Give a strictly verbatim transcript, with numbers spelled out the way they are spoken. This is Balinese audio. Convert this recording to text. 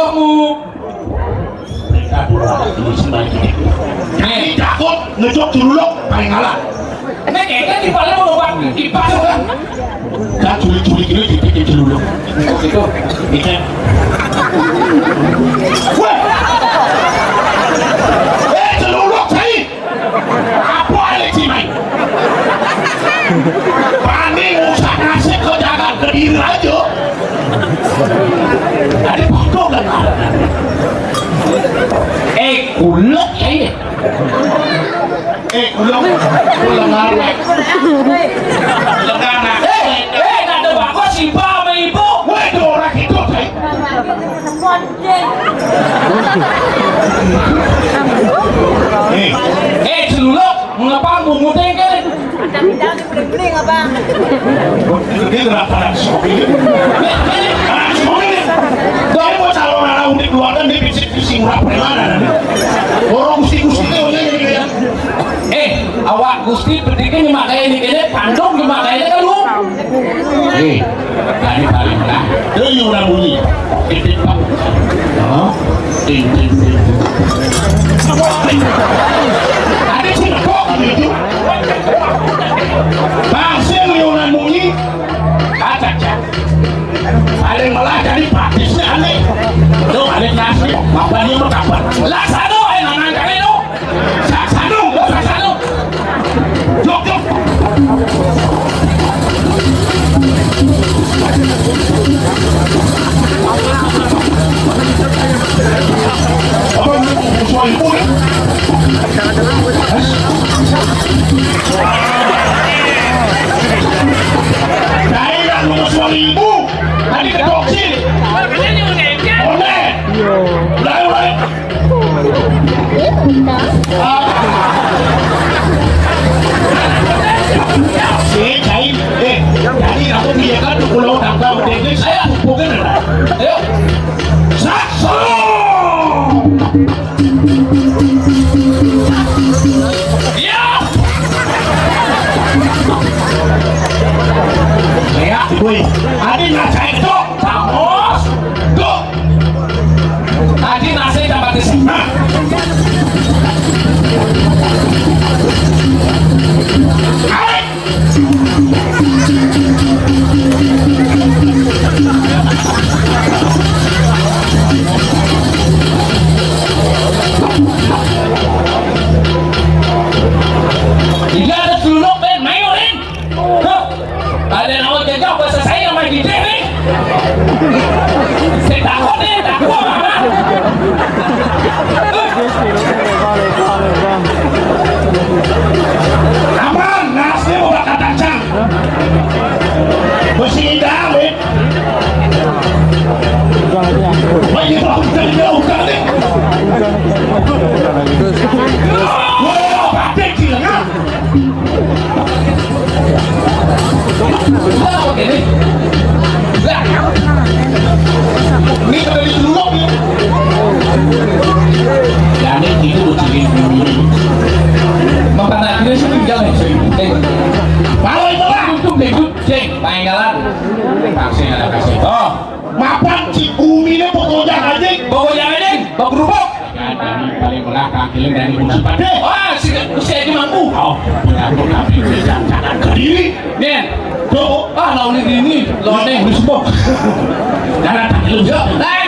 Kamu. Ini sih balik ini. Ini takut ngejok dulu lo, paling ngalah. Ini kayaknya di paling mau obat kipas. Dan culik-culik ini dibikin dulu lo. Gitu. Gitu. Weh. Eh, dulu lo, saya. Apa ada cimai? Paling usah nasib kau jaga ke diri aja. Ada pakok kan? Eh, kulek, eh. Eh, kulek, kulek ngarep. Kulek anak. Eh, eh, ada bagus, ibu sama ibu. Waduh, orang itu, saya. Eh. Eh, celuluk, mengapa mumutnya kan? Ada bidang di beli-beli, Abang. Ini kenapa anak sopi ini? Anak sopi ini. Dari mau calon anak udah keluarga, dia bisa pusing berapa mana? Orang gusti-gusti itu, orang ini ya. Eh, awak gusti pentingnya nyemak kayak ini, kayaknya pandong nyemak kayak ini kan lu. Eh. Tadi paling lah. Lu yang orang bunyi. Titik pak. Oh. Ting, ting, ting. Tadi sih kok gitu. Bang, sing lu yang orang bunyi. Acak, cak. Paling malah jadi praktisnya aneh. Lu balik nasi. Apa dia mau kapan? Lah, satu, eh, nangan kali lu. Sa-, sanu, sanu. Jok, jok. Apa ini? Soal ibu ya? Saya nggak mau soal ibu. Tadi kedok sini. Oke. Mulai, mulai. Eh, cai, eh, tadi aku biarkan tuh pulau tambah, udah, saya bukan. Ayo. Sakso. Ya. Ya, gue. Adi nggak cai tuh. Vamos! Go! Aji nasi dapat di sana. Ayo! Tidak ada selunok, Ben. Mayorin. Hah? Ada nama gagah bahasa saya nama gede nih. Saya takut nih, takut. Apa? Nasnya mau bakar kacang. Besi indah, weh. Wah, iya, udah, udah, udah, udah, nih. Wah, batik, gila, nah. Ini udah diceluluk nih. Ya, ini itu kucing. Makan akhirnya sih tinggal nih, sering. Eh. Kalau itu lah. Untung deh, Bud. Ceng, main jalan. Vaksin ada kasih. Oh. Mapan si bumi ini pokoknya anjing. Pokoknya anjing, bawa gerubuk. Paling berat kaki lu dari musuh pada. Wah, si, si Haji Mampu. Oh, benar, tapi jangan ke diri. Nih. Tuh, ah, lawan ini, lawan ini. Ini semua. Jangan tak lu. Yuk, naik.